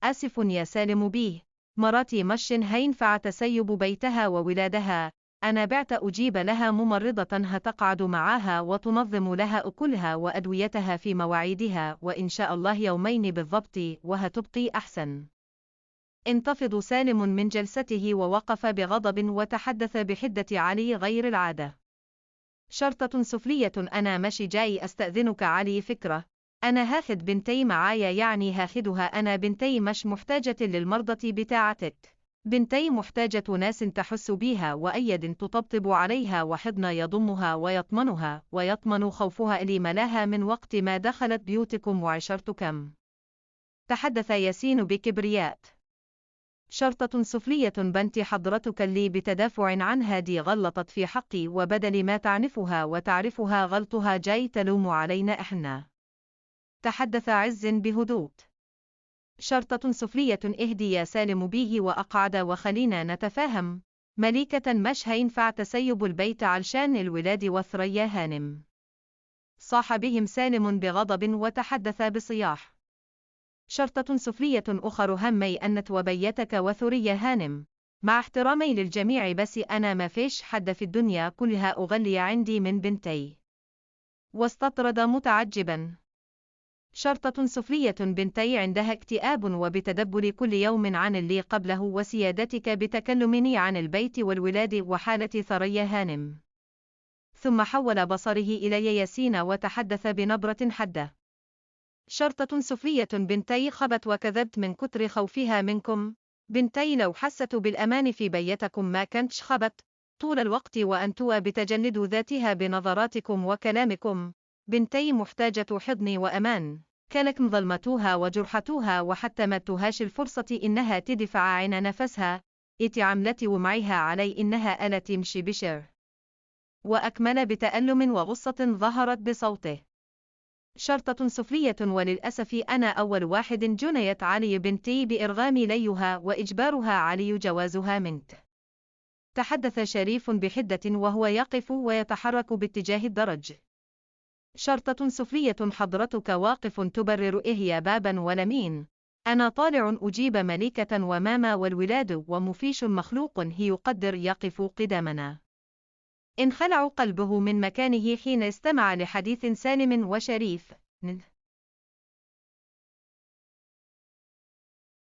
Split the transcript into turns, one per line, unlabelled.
آسف يا سالم بيه، مراتي مش هينفع تسيب بيتها وولادها، أنا بعت أجيب لها ممرضة هتقعد معاها وتنظم لها أكلها وأدويتها في مواعيدها، وإن شاء الله يومين بالضبط وهتبقي أحسن. انتفض سالم من جلسته ووقف بغضب وتحدث بحدة علي غير العادة. شرطة سفلية، أنا ماشي جاي أستأذنك علي فكرة، أنا هاخد بنتي معايا، يعني هاخدها أنا، بنتي مش محتاجة للمرضة بتاعتك، بنتي محتاجة ناس تحس بيها وأيد تطبطب عليها وحضن يضمها ويطمنها ويطمن خوفها اللي ملاها من وقت ما دخلت بيوتكم وعشرتكم. تحدث ياسين بكبرياء. شرطة سفلية، بنت حضرتك اللي بتدافع عنها دي غلطت في حقي، وبدل ما تعنفها وتعرفها غلطها جاي تلوم علينا إحنا. تحدث عز بهدوء. شرطة سفلية، اهدي يا سالم بيه وأقعد وخلينا نتفاهم، مليكة مش هينفع تسيب البيت علشان الولاد وثريا هانم. صاح بهم سالم بغضب وتحدث بصياح. شرطة سفلية، أخر همي أنت وبيتك وثريا هانم، مع احترامي للجميع بس أنا ما فيش حد في الدنيا كلها أغلي عندي من بنتي. واستطرد متعجبا. شرطة سفلية، بنتي عندها اكتئاب وبتدبر كل يوم عن اللي قبله، وسيادتك بتكلمني عن البيت والولاد وحالة ثريا هانم. ثم حول بصره إلي ياسين وتحدث بنبرة حادة. شرطة سفلية، بنتي خبت وكذبت من كتر خوفها منكم، بنتي لو حست بالأمان في بيتكم ما كانتش خبت طول الوقت وأنتوا بتجلدوا ذاتها بنظراتكم وكلامكم، بنتي محتاجة حضن وأمان، كانكم ظلمتوها وجرحتوها وحتى ما ادتوهاش الفرصة إنها تدفع عن نفسها، اتعاملتي ومعيها علي إنها آلة تمشي بشر. وأكمل بتألم وغصة ظهرت بصوته. شرطة سفلية، وللأسف أنا أول واحد جنيت علي بنتي بإرغام ليها وإجبارها علي جوازها منك. تحدث شريف بحدة وهو يقف ويتحرك باتجاه الدرج. شرطة سفلية، حضرتك واقف تبرر إيه يا بابا ولمين؟ أنا طالع أجيب مليكة وماما والولاد ومفيش مخلوق هي يقدر يقف قدامنا. انخلع قلبه من مكانه حين استمع لحديث سالم وشريف.